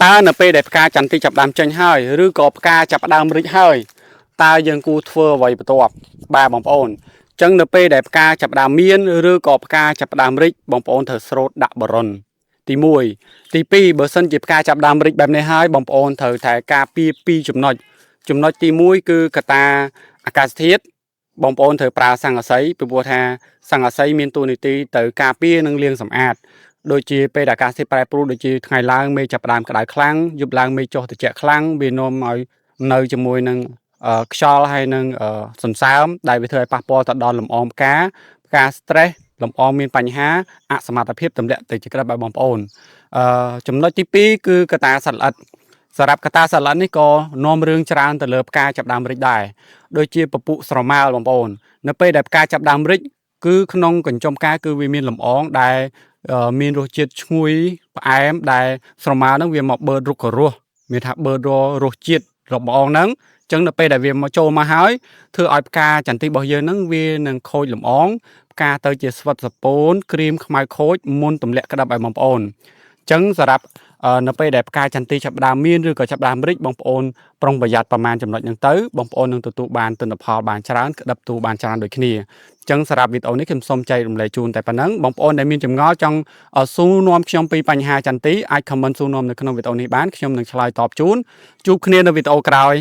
តើនៅពេលដែលផ្កាចន្ទីចាប់ផ្ដើមចេញហើយឬក៏ផ្កាចាប់ផ្ដើមរីកហើយតើយើងគួរធ្វើអ្វីបន្ទាប់បាទបងប្អូនអញ្ចឹងនៅពេលដែលផ្កាចាប់ផ្ដើមមានឬក៏ផ្កាចាប់ផ្ដើមរីកបងប្អូនត្រូវស្រោតដាក់បរុនទី1ទី2បើសិនជាផ្កាចាប់ផ្ដើមរីកបែបនេះហើយបងប្អូនត្រូវតែការពារពីរចំណុចចំណុចទី1គឺកត្តាអាកាសធាតុបងប្អូនត្រូវប្រើស័ង្កសីពីព្រោះថាស័ង្កសីមានតួនាទីទៅការពារនិងលាងសម្អាត ដូចជាពេលដែលអាកាសធាតុប្រែប្រួលដូចជាថ្ងៃឡើងមេឃចាប់ផ្ដើមក្តៅខ្លាំងយប់ឡើងមេឃចុះត្រជាក់ខ្លាំងវានាំឲ្យនៅជាមួយនឹងខ្យល់ហើយនឹងសន្សើមដែលវាធ្វើឲ្យប៉ះពាល់ទៅដល់លំអងផ្កាផ្កា stress លំអងមានបញ្ហាអសមត្ថភាពទម្លាក់ទៅជាក្របឲ្យបងប្អូនចំណុចទី2គឺកត្តាសត្វល្អិតសម្រាប់កត្តាសត្វល្អិតនេះក៏នាំរឿងច្រើនទៅលើផ្កាចាប់ដើមរីកដែរដូចជាពពុះស្រមើលបងប្អូននៅពេលដែលផ្កាចាប់ដើមរីកគឺក្នុងកញ្ចុំផ្កាគឺវាមានលំអងដែល មានរសជាតិឈ្ងុយផ្អែមដែលស្រមើហ្នឹងវាមកបឺតរុក្ខរសមានថាបឺតររសជាតិរបស់អងហ្នឹងអញ្ចឹងនៅពេលដែលវាមកចូលមកហើយធ្វើឲ្យផ្កាចន្ទីរបស់យើងហ្នឹងវានឹងខូចលំអងផ្កាទៅជាស្វិតសពូនក្រៀមខ្មៅខូចមុនទម្លាក់ក្តាប់ឲ្យបងប្អូនអញ្ចឹងសម្រាប់នៅពេលដែលផ្កាចន្ទីចាប់ផ្ដើមមានឬក៏ចាប់ផ្ដើមរីកបងប្អូនប្រុងប្រយ័ត្នប្រមាណចំណុចហ្នឹងទៅបងប្អូននឹងទទួលបានទិន្នផលបានច្រើនក្តាប់ទូបានច្រើនដូចគ្នា ចឹងសម្រាប់វីដេអូនេះខ្ញុំសូមចែករំលែកជូនតែប៉ុណ្ណឹងបងប្អូនដែលមានចម្ងល់ចង់សួរនាំខ្ញុំពីបញ្ហាចន្ទីអាច comment សួរនាំនៅក្នុងវីដេអូនេះបានខ្ញុំនឹងឆ្លើយតបជូនជួបគ្នានៅវីដេអូក្រោយ។